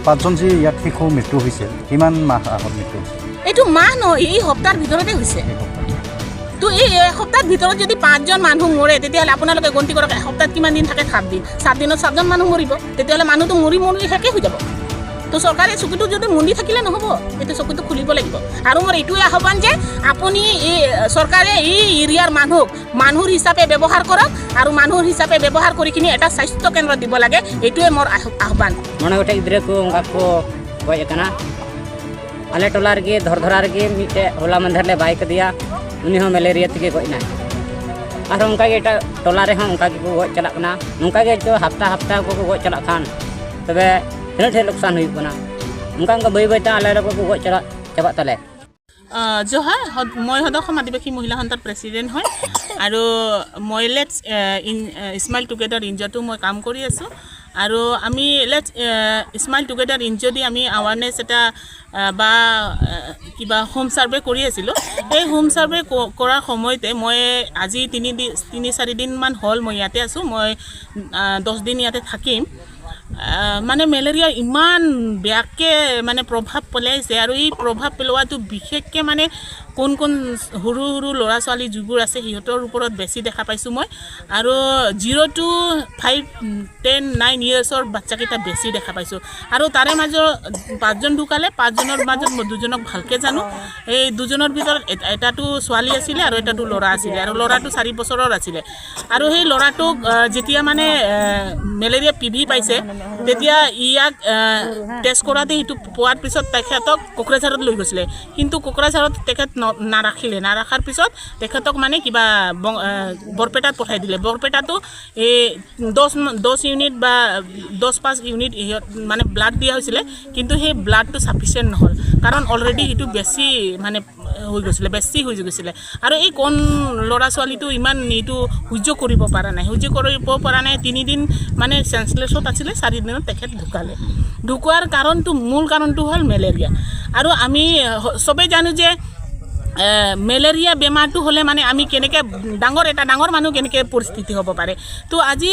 পাঁচজন যি ইয়াত শিশু মৃত্যু হৈছিল, কিমান মাহ আগত মৃত্যু হৈছিল? এইটো মাহ নহয়, এই সপ্তাহৰ ভিতৰতে হৈছে। এই সপ্তাহত। তো এই এসপ্তাহৰ ভিতৰত যদি পাঁচজন মানুহ মৰে, তেতিয়াহ'লে আপোনালোকে গন্তি কৰক, এসপ্তাহত কিমান দিন থাকে? 7 দিন। 7 দিনত 7জন মানুহ মৰিব, তেতিয়াহ'লে মানুহটো মৰি মৰি শেষে হৈ যাব। তো চৰকাৰে চকুটো যদি মুন্দি থাকিলে নহ'ব, এইটো চকুটো খুলিব লাগিব। আৰু মোৰ এইটোৱে আহ্বান যে আপুনি এই চৰকাৰে এই এৰিয়াৰ মানুহক মানুহৰ হিচাপে ব্যৱহাৰ কৰক আৰু মানুহৰ হিচাপে ব্যৱহাৰ কৰি কিনি এটা স্বাস্থ্য কেন্দ্ৰ দিব লাগে। এইটোৱে মোৰ আহ্বান। ᱢᱚᱬᱮ ᱜᱚᱴᱮᱡ ᱜᱤᱫᱽᱨᱟᱹ ᱠᱚ ᱚᱱᱠᱟ ᱠᱚ ᱜᱚᱡ ᱟᱠᱟᱱᱟ᱾ ᱟᱞᱮ ᱴᱚᱞᱟ ᱨᱮᱜᱮ ᱫᱷᱚᱨᱫᱷᱚᱨᱟ ᱨᱮᱜᱮ ᱢᱤᱫᱴᱮᱡ ᱦᱚᱞᱟ ᱢᱟᱫᱷᱮᱨ ᱞᱮ ᱵᱟᱭ ᱠᱮᱫᱮᱭᱟ, ᱩᱱᱤ ᱦᱚᱸ ᱢᱮᱞᱮᱨᱤᱭᱟ ᱛᱮᱜᱮ ᱜᱚᱡ ᱮᱱᱟᱭ᱾ ᱟᱨᱦᱚᱸ ᱚᱱᱠᱟᱜᱮ ᱮᱴᱟᱜ ᱴᱚᱞᱟ ᱨᱮᱦᱚᱸ ᱚᱱᱠᱟ ᱜᱮᱠᱚ ᱜᱚᱡ ᱪᱟᱞᱟᱜ ᱠᱟᱱᱟ᱾ ᱱᱚᱝᱠᱟ ᱜᱮ ᱛᱚ ᱦᱟᱯᱛᱟ ᱦᱟᱯᱛᱟ ᱠᱚ ᱜᱚᱡ ᱪᱟᱞᱟᱜ ᱠᱷᱟᱱ ᱛᱚᱵᱮ ᱛᱤᱱᱟᱹᱜ ᱰᱷᱮᱨ ᱞᱚᱠᱥᱟᱱ ᱦᱩᱭᱩᱜ ᱠᱟᱱᱟ? ᱚᱱᱠᱟ ᱚᱱᱠᱟ ᱵᱟᱹᱭ ᱵᱟᱹᱭᱛᱮ ᱟᱞᱮ ᱨᱮᱠᱚ ᱜᱚᱡ ᱪᱟᱞᱟᱜ ᱪᱟᱵᱟᱜ ᱛᱟᱞᱮ᱾ জহাৰ, মই সদৌ অসম আদিবাসী মহিলা সন্থাৰ প্ৰেচিডেণ্ট হয় আৰু মই let's in smile together এনজিঅ'টো মই কাম কৰি আছোঁ। আৰু আমি let's smile together NGO দি আমি আৱাৰনেছ এটা বা কিবা হোম ছাৰ্ভে কৰি আছিলোঁ। সেই হোম ছাৰ্ভে কৰাৰ সময়তে মই আজি 3 দিন, 3-4 দিনমান হ'ল মই ইয়াতে আছোঁ। মই 10 দিন ইয়াতে থাকিম। মানে মেলেৰিয়া ইমান বেয়াকৈ মানে প্ৰভাৱ পেলাইছে আৰু এই প্ৰভাৱ পেলোৱাটো বিশেষকৈ মানে কোন কোন সৰু সৰু ল'ৰা ছোৱালী যিবোৰ আছে, সিহঁতৰ ওপৰত বেছি দেখা পাইছোঁ মই। আৰু 0 to 5, 10, 9 ইয়েৰ্ছৰ বাচ্চাকেইটা বেছি দেখা পাইছোঁ। আৰু তাৰে মাজৰ পাঁচজন ঢুকালে। পাঁচজনৰ মাজত মই দুজনক ভালকৈ জানো। এই দুজনৰ ভিতৰত এটাটো ছোৱালী আছিলে আৰু এটাটো ল'ৰা আছিলে আৰু ল'ৰাটো 4 বছৰৰ আছিলে। আৰু সেই ল'ৰাটোক যেতিয়া মানে মেলেৰিয়া পিভি পাইছে, তেতিয়া ইয়াক টেষ্ট কৰাতে সেইটো পোৱাৰ পিছত তেখেতক কোকৰাঝাৰত লৈ গৈছিলে। কিন্তু কোকৰাঝাৰত তেখেত নাৰাখিলে। নাৰাখাৰ পিছত তেখেতক মানে কিবা বৰপেটাত পঠাই দিলে। বৰপেটাতো এই 10 10 ইউনিট বা 10 5 ইউনিট ইহঁত মানে ব্লাড দিয়া হৈছিলে, কিন্তু সেই ব্লাডটো চাফিচিয়েণ্ট নহ'ল, কাৰণ অলৰেডি সেইটো বেছি মানে হৈ গৈছিলে, বেছি হৈ গৈছিলে। আৰু এই কণ ল'ৰা ছোৱালীটো ইমান এইটো সহ্য কৰিব পৰা নাই, সহ্য কৰিব পৰা নাই। 3 দিন মানে চেঞ্চলেছত আছিলে, 4 দিনত তেখেত ঢুকালে। ঢুকোৱাৰ কাৰণটো, মূল কাৰণটো হ'ল মেলেৰিয়া। আৰু আমি চবেই জানো যে মেলেৰিয়া বেমাৰটো হ'লে মানে আমি কেনেকৈ ডাঙৰ এটা ডাঙৰ মানুহ কেনেকৈ পৰিস্থিতি হ'ব পাৰে। তো আজি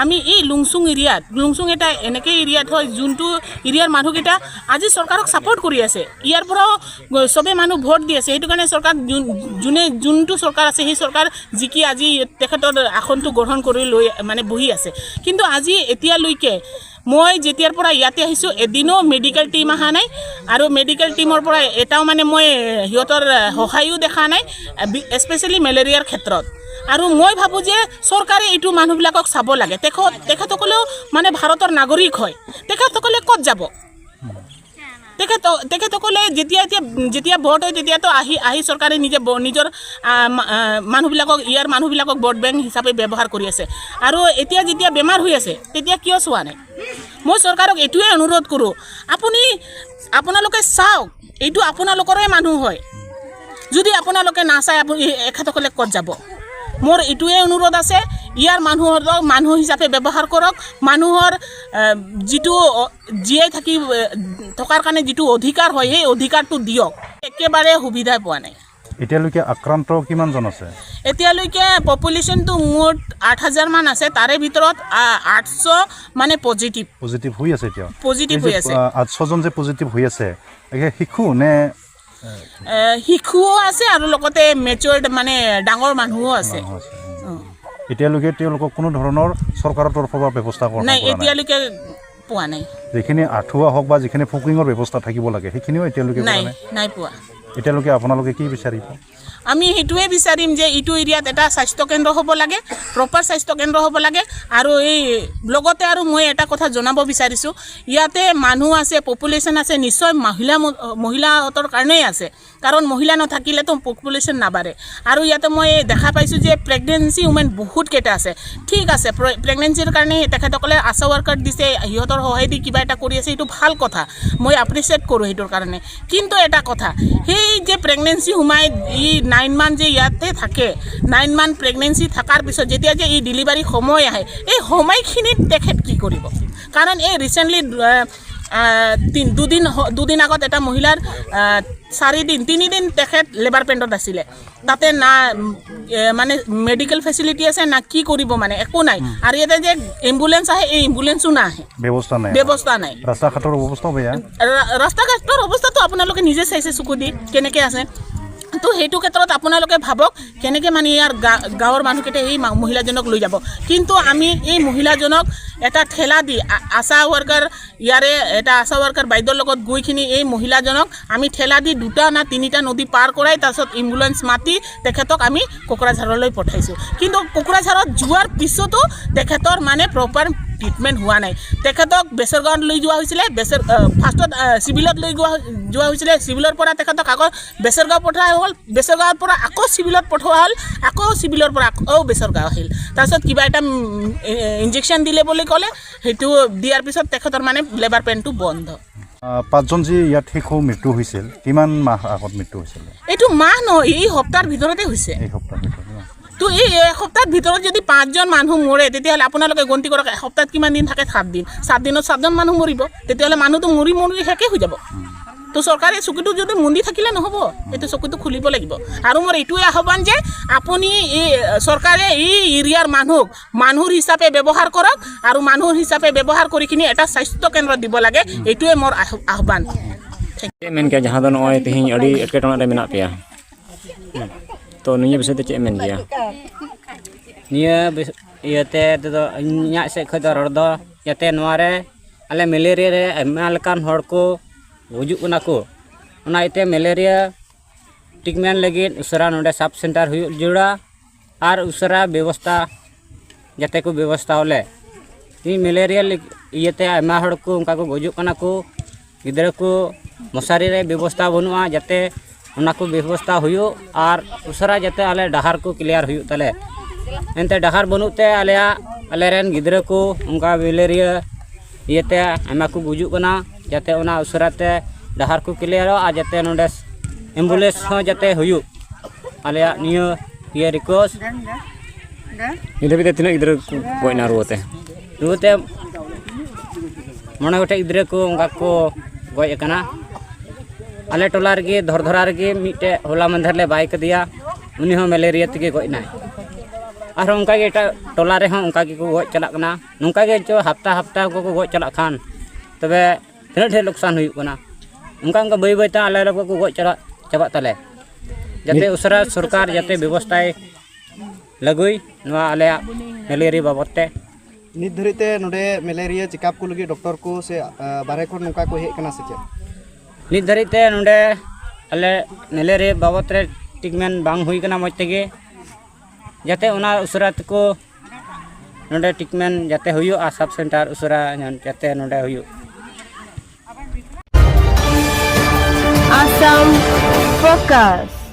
আমি এই লুংচুং এৰিয়াত, লুংচুং এটা এনেকৈ এৰিয়াত হয়, যোনটো এৰিয়াৰ মানুহকেইটা আজি চৰকাৰক ছাপৰ্ট কৰি আছে। ইয়াৰ পৰাও চবেই মানুহ ভোট দি আছে। সেইটো কাৰণে চৰকাৰ যোনে যোনটো চৰকাৰ আছে, সেই চৰকাৰ জিকি আজি তেখেতৰ আসনটো গ্ৰহণ কৰি লৈ মানে বহি আছে। কিন্তু আজি এতিয়ালৈকে মই যেতিয়াৰ পৰা ইয়াতে আহিছোঁ, এদিনো মেডিকেল টীম অহা নাই আৰু মেডিকেল টীমৰ পৰা এটাও মানে মই সিহঁতৰ সহায়ো দেখা নাই, স্পেচিয়েলি মেলেৰিয়াৰ ক্ষেত্ৰত। আৰু মই ভাবোঁ যে চৰকাৰে এইটো মানুহবিলাকক চাব লাগে। তেখেতসকলেও মানে ভাৰতৰ নাগৰিক হয়। তেখেতসকলে ক'ত যাব? তেখেতসকলে যেতিয়া এতিয়া যেতিয়া ভোট হয়, তেতিয়াতো আহি আহি চৰকাৰে নিজে নিজৰ মানুহবিলাকক, ইয়াৰ মানুহবিলাকক ভোট বেংক হিচাপে ব্যৱহাৰ কৰি আছে। আৰু এতিয়া যেতিয়া বেমাৰ হৈ আছে, তেতিয়া কিয় চোৱা নাই? মই চৰকাৰক এইটোৱে অনুৰোধ কৰোঁ, আপোনালোকে চাওক, এইটো আপোনালোকৰে মানুহ হয়। যদি আপোনালোকে নাচায়, আপুনি এখেতসকলে ক'ত যাব? মোৰ এইটোৱে অনুৰোধ আছে, ইয়াৰ মানুহৰ মানুহ হিচাপে ব্যৱহাৰ কৰক। মানুহৰ যিটো জীয়াই থাকি থকাৰ কাৰণে যিটো অধিকাৰ হয়, সেই অধিকাৰটো দিয়ক। একেবাৰে সুবিধাই পোৱা নাই। এতিয়ালৈকে আক্ৰান্ত কিমানজন আছে? এতিয়ালৈকে পপুলেশ্যনটো মুঠ 8,000মান আছে। তাৰে ভিতৰত 800 মানে পজিটিভ। পজিটিভ হৈ আছে এতিয়া? পজিটিভ হৈ আছে। 800জন যে পজিটিভ হৈ আছে, এই শিশু নে? শিশুও আছে আৰু লগতে মেচিয়ৰ্ড মানে ডাঙৰ মানুহো আছে। মানুহ আছে? এতিয়ালৈকে তেওঁলোকক কোনো ধৰণৰ চৰকাৰৰ তৰফৰ পৰা ব্যৱস্থা কৰা নাই, নাই? এতিয়ালৈকে পোৱা নাই। যিখিনি আঁঠুৱা হওক বা যিখিনি ফুকিঙৰ ব্যৱস্থা থাকিব লাগে, সেইখিনিও এতিয়ালৈকে কৰা নাই। নাই? নাই পোৱা। এতিয়ালৈকে আপোনালোকে কি বিচাৰিব? আমি সেইটোৱে বিচাৰিম যে ইটো এৰিয়াত এটা স্বাস্থ্যকেন্দ্ৰ হ'ব লাগে, প্ৰপাৰ স্বাস্থ্যকেন্দ্ৰ হ'ব লাগে। আৰু এই লগতে আৰু মই এটা কথা জনাব বিচাৰিছোঁ, ইয়াতে মানুহ আছে, পপুলেশ্যন আছে, নিশ্চয় মহিলাহঁতৰ কাৰণেই আছে, কাৰণ মহিলা নাথাকিলেতো পপুলেশ্যন নাবাঢ়ে। আৰু ইয়াতে মই দেখা পাইছোঁ যে প্ৰেগনেঞ্চি উমেন বহুত কেইটা আছে। ঠিক আছে, প্ৰেগনেঞ্চিৰ কাৰণে তেখেতসকলে আশা ৱৰ্কাৰ দিছে, সিহঁতৰ সহায় দি কিবা এটা কৰি আছে, সেইটো ভাল কথা, মই এপ্ৰিচিয়েট কৰোঁ সেইটোৰ কাৰণে। কিন্তু এটা কথা, সেই যে প্ৰেগনেঞ্চি সোমাই ই 9 মান্থ যে ইয়াতে থাকে, 9 মান্থ প্ৰেগনেঞ্চি থকাৰ পিছত যেতিয়া যে ই ডেলিভাৰী সময় আহে, এই সময়খিনিত তেখেত কি কৰিব? কাৰণ এই ৰিচেণ্টলি দুদিন আগত এটা মহিলাৰ 4 দিন, 3 দিন তেখেত লেবাৰ পেইনত আছিলে। তাতে না মানে মেডিকেল ফেচিলিটি আছে, না কি কৰিব, মানে একো নাই। আৰু ইয়াতে যে এম্বুলেঞ্চ আহে, এই এম্বুলেঞ্চো নাহে। ব্যৱস্থা নাই। ব্যৱস্থা নাই। ৰাস্তা ঘাটৰ অৱস্থাও বেয়া। ৰাস্তা ঘাটৰ অৱস্থাটো আপোনালোকে নিজে চাইছে চকু দি কেনেকৈ আছে। তো সেইটো ক্ষেত্ৰত আপোনালোকে ভাবক, কেনেকৈ মানে ইয়াৰ গাঁৱৰ মানুহকেইটা এই মহিলাজনক লৈ যাব। কিন্তু আমি এই মহিলাজনক এটা ঠেলা দি আশা ৱৰ্কাৰ, ইয়াৰে এটা আশা ৱৰ্কাৰ বাইদেউৰ লগত গৈখিনি এই মহিলাজনক আমি ঠেলা দি দুটা না তিনিটা নদী পাৰ কৰাই, তাৰপিছত এম্বুলেঞ্চ মাতি তেখেতক আমি কোকৰাঝাৰলৈ পঠাইছোঁ। কিন্তু কোকৰাঝাৰত যোৱাৰ পিছতো তেখেতৰ মানে প্ৰপাৰ ট্ৰিটমেণ্ট হোৱা নাই। তেখেতক বেচৰগাঁৱত লৈ যোৱা হৈছিলে। ফাৰ্ষ্টত চিভিলত লৈ যোৱা হৈছিলে। চিভিলৰ পৰা তেখেতক আকৌ বেচৰগাঁও পঠোৱা হ'ল। বেচৰগাঁৱৰ পৰা আকৌ চিভিলত পঠোৱা হ'ল। আকৌ চিভিলৰ পৰা আকৌ বেচৰগাঁও আহিল। তাৰপিছত কিবা এটা ইনজেকশ্যন দিলে বুলি ক'লে। সেইটো দিয়াৰ পিছত তেখেতৰ মানে লেবাৰ পেইনটো বন্ধ। পাঁচজন যি ইয়াত শিশু মৃত্যু হৈছিল, কিমান মাহ আগত মৃত্যু হৈছিল? এইটো মাহ নহয়, এই সপ্তাহৰ ভিতৰতে হৈছে। এই সপ্তাহৰ ভিতৰত ন? তো এই এসপ্তাহৰ ভিতৰত যদি পাঁচজন মানুহ মৰে, তেতিয়াহ'লে আপোনালোকে গন্তি কৰক, এসপ্তাহত কিমান দিন থাকে? 7 দিন। 7 দিনত 7জন মানুহ মৰিব। তেতিয়াহ'লে মানুহটো মৰি মৰি শেষে হৈ যাব। তো চৰকাৰে চকুটো যদি মুন্দি থাকিলে নহ'ব, এইটো চকুটো খুলিব লাগিব। আৰু মোৰ এইটোৱে আহ্বান যে আপুনি এই চৰকাৰে এই এৰিয়াৰ মানুহক মানুহৰ হিচাপে ব্যৱহাৰ কৰক আৰু মানুহৰ হিচাপে ব্যৱহাৰ কৰি কিনি এটা স্বাস্থ্য কেন্দ্ৰ দিব লাগে। এইটোৱে মোৰ আহ্বান। ᱪᱮᱫ ᱢᱮᱱ ᱠᱮᱭᱟ ᱡᱟᱦᱟᱸ ᱫᱚ ᱱᱚᱜᱼᱚᱭ ᱛᱮᱦᱮᱧ ᱟᱹᱰᱤ ᱮᱴᱠᱮᱴᱚᱬᱮ ᱨᱮ ᱢᱮᱱᱟᱜ ᱯᱮᱭᱟ, ᱛᱚ ᱱᱤᱭᱟᱹ ᱵᱤᱥᱚᱭ ᱛᱮ ᱪᱮᱫ ᱮᱢ ᱢᱮᱱ ᱜᱮᱭᱟ? ᱱᱤᱭᱟᱹ ᱤᱭᱟᱹᱛᱮ ᱛᱮᱫᱚ ᱤᱧᱟᱹᱜ ᱥᱮᱫ ᱠᱷᱚᱡ ᱫᱚ ᱨᱚᱲ ᱫᱚ ᱡᱟᱛᱮ ᱱᱚᱣᱟ ᱨᱮ ᱟᱞᱮ ᱢᱮᱞᱮᱨᱤᱭᱟ ᱨᱮ ᱟᱭᱢᱟ ᱞᱮᱠᱟᱱ ᱦᱚᱲ ᱠᱚ ᱜᱩᱡᱩᱜ ᱠᱟᱱᱟ ᱠᱚ, ᱚᱱᱟ ᱤᱭᱟᱹᱛᱮ ᱢᱮᱞᱮᱨᱤᱭᱟ ᱴᱨᱤᱴᱢᱮᱱᱴ ᱞᱟᱹᱜᱤᱫ ᱩᱥᱟᱹᱨᱟ ᱱᱚᱰᱮ ᱥᱟᱵ ᱥᱮᱱᱴᱟᱨ ᱦᱩᱭᱩᱜ ᱡᱟᱹᱨᱩᱲᱟ ᱟᱨ ᱩᱥᱟᱹᱨᱟ ᱵᱮᱵᱚᱥᱛᱷᱟ ᱡᱟᱛᱮ ᱠᱚ ᱵᱮᱵᱚᱥᱛᱷᱟ ᱟᱞᱮ᱾ ᱛᱮᱦᱤᱧ ᱢᱮᱞᱮᱨᱤᱭᱟ ᱤᱭᱟᱹᱛᱮ ᱟᱭᱢᱟ ᱦᱚᱲ ᱠᱚ ᱚᱱᱠᱟ ᱠᱚ ᱜᱩᱡᱩᱜ ᱠᱟᱱᱟ ᱠᱚ, ᱜᱤᱫᱽᱨᱟᱹ ᱠᱚ᱾ ᱢᱚᱥᱟᱨᱤ ᱨᱮ ᱵᱮᱵᱚᱥᱛᱷᱟ ᱵᱟᱹᱱᱩᱜᱼᱟ, ᱡᱟᱛᱮ ᱚᱱᱟ ᱠᱚ ᱵᱮᱵᱚᱥᱛᱷᱟ ᱦᱩᱭᱩᱜ ᱟᱨ ᱩᱥᱟᱹᱨᱟ ᱡᱟᱛᱮ ᱟᱞᱮ ᱰᱟᱦᱟᱨ ᱠᱚ ᱠᱞᱤᱭᱟᱨ ᱦᱩᱭᱩᱜ ᱛᱟᱞᱮ᱾ ᱮᱱᱛᱮ ᱰᱟᱦᱟᱨ ᱵᱟᱹᱱᱩᱜ ᱛᱮ ᱟᱞᱮᱭᱟᱜ ᱟᱞᱮᱨᱮᱱ ᱜᱤᱫᱽᱨᱟᱹ ᱠᱚ ᱚᱱᱠᱟ ᱢᱮᱞᱮᱨᱤᱭᱟ ᱤᱭᱟᱹᱛᱮ ᱟᱭᱢᱟ ᱠᱚ ᱜᱩᱡᱩᱜ ᱠᱟᱱᱟ᱾ ᱡᱟᱛᱮ ᱚᱱᱟ ᱩᱥᱟᱹᱨᱟᱛᱮ ᱰᱟᱦᱟᱨ ᱠᱚ ᱠᱞᱤᱭᱟᱨᱚᱜ ᱟᱨ ᱡᱟᱛᱮ ᱱᱚᱰᱮ ᱮᱢᱵᱩᱞᱮᱱᱥ ᱦᱚᱸ ᱡᱟᱛᱮ ᱦᱩᱭᱩᱜ, ᱟᱞᱮᱭᱟᱜ ᱱᱤᱭᱟᱹ ᱤᱭᱟᱹ ᱨᱤᱠᱳᱭᱮᱥᱴ᱾ ᱱᱤᱛ ᱫᱷᱟᱹᱵᱤᱡ ᱛᱮ ᱛᱤᱱᱟᱹᱜ ᱜᱤᱫᱽᱨᱟᱹ ᱠᱚ ᱜᱚᱡ ᱮᱱᱟ ᱨᱩᱣᱟᱹᱛᱮ? ᱨᱩᱣᱟᱹᱛᱮ ᱢᱚᱬᱮ ᱜᱚᱴᱮᱡ ᱜᱤᱫᱽᱨᱟᱹ ᱠᱚ ᱚᱱᱠᱟ ᱠᱚ ᱜᱚᱡ ᱟᱠᱟᱱᱟ᱾ ᱟᱞᱮ ᱴᱚᱞᱟ ᱨᱮᱜᱮ ᱫᱷᱚᱨ ᱫᱷᱚᱨᱟ ᱨᱮᱜᱮ ᱢᱤᱫᱴᱮᱡ ᱦᱚᱞᱟ ᱢᱟᱫᱷᱮᱨ ᱞᱮ ᱵᱟᱭ ᱠᱟᱫᱮᱭᱟ, ᱩᱱᱤ ᱦᱚᱸ ᱢᱮᱞᱮᱨᱤᱭᱟ ᱛᱮᱜᱮ ᱜᱚᱡ ᱮᱱᱟᱭ᱾ ᱟᱨᱦᱚᱸ ᱚᱱᱠᱟᱜᱮ ᱮᱴᱟᱜ ᱴᱚᱞᱟ ᱨᱮᱦᱚᱸ ᱚᱱᱠᱟ ᱜᱮᱠᱚ ᱜᱚᱡ ᱪᱟᱞᱟᱜ ᱠᱟᱱᱟ᱾ ᱱᱚᱝᱠᱟ ᱜᱮ ᱪᱚ ᱦᱟᱯᱛᱟ ᱦᱟᱯᱛᱟ ᱠᱚᱠᱚ ᱜᱚᱡ ᱪᱟᱞᱟᱜ ᱠᱷᱟᱱ ᱛᱚᱵᱮ ᱛᱤᱱᱟᱹᱜ ᱰᱷᱮᱨ ᱞᱚᱠᱥᱟᱱ ᱦᱩᱭᱩᱜ ᱠᱟᱱᱟ᱾ ᱚᱱᱠᱟ ᱚᱱᱠᱟ ᱵᱟᱹᱭ ᱵᱟᱹᱭᱛᱮ ᱟᱞᱮ ᱠᱚ ᱜᱚᱡ ᱪᱟᱞᱟᱜ ᱪᱟᱵᱟᱜ ᱛᱟᱞᱮ᱾ ᱡᱟᱛᱮ ᱩᱥᱟᱹᱨᱟ ᱥᱚᱨᱠᱟᱨ ᱡᱟᱛᱮ ᱵᱮᱵᱚᱥᱛᱷᱟᱭ ᱞᱟᱹᱜᱩᱭ ᱱᱚᱣᱟ ᱟᱞᱮᱭᱟᱜ ᱢᱮᱞᱮᱨᱤᱭᱟ ᱵᱟᱵᱚᱫ ᱛᱮ᱾ ᱱᱤᱛ ᱫᱷᱟᱹᱨᱤᱡ ᱛᱮ ᱱᱚᱰᱮ ᱢᱮᱞᱮᱨᱤᱭᱟ ᱪᱮᱠᱟᱯ ᱠᱚ ᱞᱟᱹᱜᱤᱫ ᱰᱚᱠᱴᱚᱨ ᱠᱚ ᱥᱮ ᱵᱟᱨᱦᱮ ᱠᱷᱚᱱ ᱱᱚᱝᱠᱟ ᱠᱚ ᱦᱮᱡ ᱟᱠᱟᱱᱟ ᱥᱮ ᱪᱮᱫ? ᱱᱤᱛ ᱫᱷᱟᱹᱨᱤᱡ ᱛᱮ ᱱᱚᱰᱮ ᱟᱞᱮ ᱢᱮᱞᱮᱨᱤᱭᱟ ᱵᱟᱵᱚᱫ ᱨᱮ ᱴᱨᱤᱴᱢᱮᱱᱴ ᱵᱟᱝ ᱦᱩᱭ ᱠᱟᱱᱟ ᱢᱚᱡᱽ ᱛᱮᱜᱮ᱾ ᱡᱟᱛᱮ ᱚᱱᱟ ᱩᱥᱟᱹᱨᱟ ᱛᱮᱠᱚ ᱱᱚᱰᱮ ᱴᱨᱤᱴᱢᱮᱱᱴ ᱡᱟᱛᱮ ᱦᱩᱭᱩᱜᱼᱟ, ᱥᱟᱵ ᱥᱮᱱᱴᱟᱨ ᱩᱥᱟᱹᱨᱟ ᱡᱟᱛᱮ ᱱᱚᱰᱮ ᱦᱩᱭᱩᱜ᱾ Assam Focus.